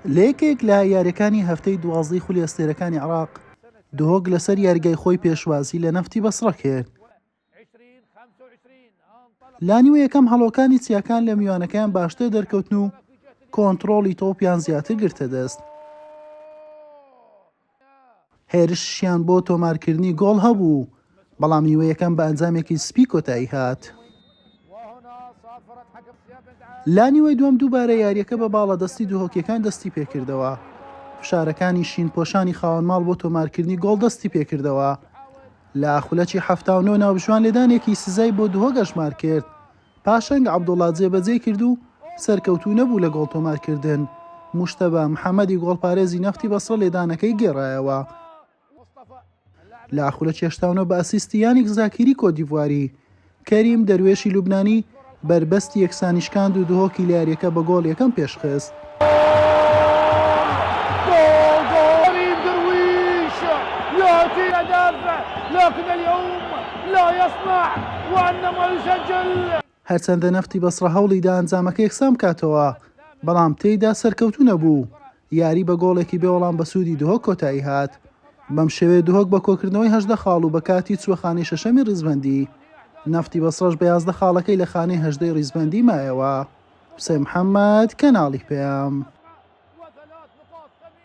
لە یەکێک لە یاریەکانی هەفتەی دوازدەی خولی ئەستێرەکانی عێراق، دهۆک لەسەر یاریگای خۆی پێشوازی لە نەفتی بەسڕە کرد. لە نیوەی یەکەم هەڵۆکانی چیاکان لە میوانەکەیان باشتر دەرکەوتن و کۆنتڕۆڵی تۆپیان زیاتر گرتە دەست. هێرشیان بۆ تۆمارکردنی گۆڵ هەبوو، بەڵام نیوەی یەکەم بە ئەنجامێکی سپی کۆتایی هات. لە نیوەی دووەم دووبارە یارییەکە بە باڵادەستی دهۆکییەکان دەستی پێکردەوە. فشارەکانی شینپۆشانی خاوەن ماڵ بۆ تۆمارکردنی گۆڵ دەستی پێکردەوە. لە خولەکی 79 ناوبژیوان لێدانێکی سزای بۆ دهۆک ئەژمار کرد. پاشەنگ عەبدوڵا جێبەجێی کرد و سەرکەوتوو نەبوو لە گۆڵ تۆمارکردن، موجتەبا محەمەدی گۆڵپارێزی نەفتی بەسڕە لێدانەکەی گێڕایەوە. لە خولەکی 89 بە ئەسیستی یانیک زاکیری کۆتدیڤواری، کەریم دەروێشی لوبنانی بەربەستی یەکسانی شکاند و دهۆکی لە یارییەکە بە گۆڵ یەکەم پێشخست. هەرچەندە نەفتی بەسڕە هەوڵیدا ئەنجامەکە یەکسان بکاتەوە، بەڵام تێیدا سەرکەوتوو نەبوو، یاری بە گۆڵێکی بێ وەڵام بە سوودی دهۆک کۆتایی هات. بەم شێوەیە دهۆک بە کۆکردنەوەی 18 خاڵ و بە کاتی چووە خانەی شەشەمی ریزبەندی، نەفتی بەسڕەش بە 11 خاڵەکەی لە خانەی هەژدەی ریزبەندی مایەوە. حوسێن محەمەد، کەناڵی پەیام.